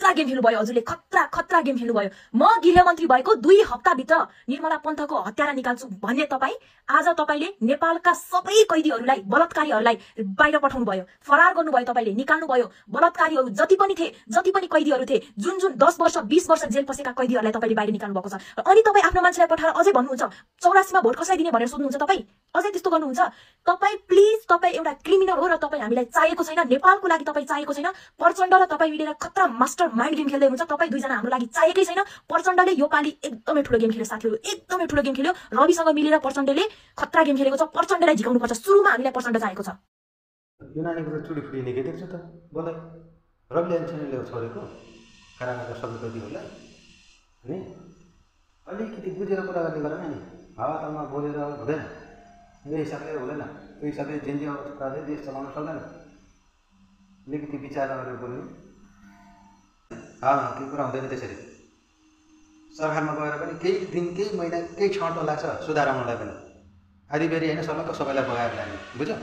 खतरा गेम खेल्नुभयो हजुरले, खतरा गेम खेल्नुभयो। म गृहमन्त्री भएको 2 हप्ताभित्र निर्मला पन्थको हत्यारा निकाल्छु भन्ने तपाईँ आज तपाईले नेपालका सबै कैदीहरूलाई, बलात्कारीहरूलाई बाहिर पठाउनु भयो, फरार गर्नुभयो, तपाईले निकाल्नु भयो। बलात्कारीहरू जति पनि कैदीहरू थिए, जुन 10 वर्ष 20 वर्ष जेल पसेका कैदीहरूलाई तपाईले बाहिर निकाल्नु भएको छ। अनि तपाईँ आफ्नो मान्छेलाई पठाएर अझै भन्नुहुन्छ 84 मा भोट कसलाई दिने भनेर सोध्नुहुन्छ। तपाईँ अझै त्यस्तो गर्नुहुन्छ। तपाईँ प्लिज, तपाईँ एउटा क्रिमिनल हो र तपाईँ हामीलाई चाहिएको छैन, नेपालको लागि तपाईँ चाहिएको छैन। प्रचण्ड र तपाईँ मिलेर खतरा मास्टर माइन्ड गेम खेल्दै हुनुहुन्छ। तपाईँ दुईजना हाम्रो लागि चाहिएकै छैन। प्रचण्डले यो पालि एकदमै ठुलो गेम खेल्यो साथीहरू, एकदमै ठुलो गेम खेल्यो। रविसँग मिलेर प्रचण्डले खतरा गेम खेलेको छ। प्रचण्डलाई झिकाउनु पर्छ। सुरुमा हामीलाई प्रचण्ड चाहिएको छ। यो नानीको त चुडी फुडी निकै देख्छु त बोले रविले एन्सनले छोडेको कारागारका सबै कैदीहरूलाई नि अलिकति बुझेर कुरा गर्ने गरेन नि। हावातालमा बोलेर हुँदैन, यो हिसाबले हुँदैन। त्यो हिसाबले जेन्जी अवस्थाले देश चलाउन सक्दैन। अलिकति विचार गरेर बोल्नु। त्यो कुरा हुँदैन त्यसरी। सरकारमा गएर पनि केही दिन, केही महिना, केही क्षण त लाग्छ सुधार आउनलाई पनि। आधी बेरी होइन सबैलाई बगाएर लाने, बुझ्यो।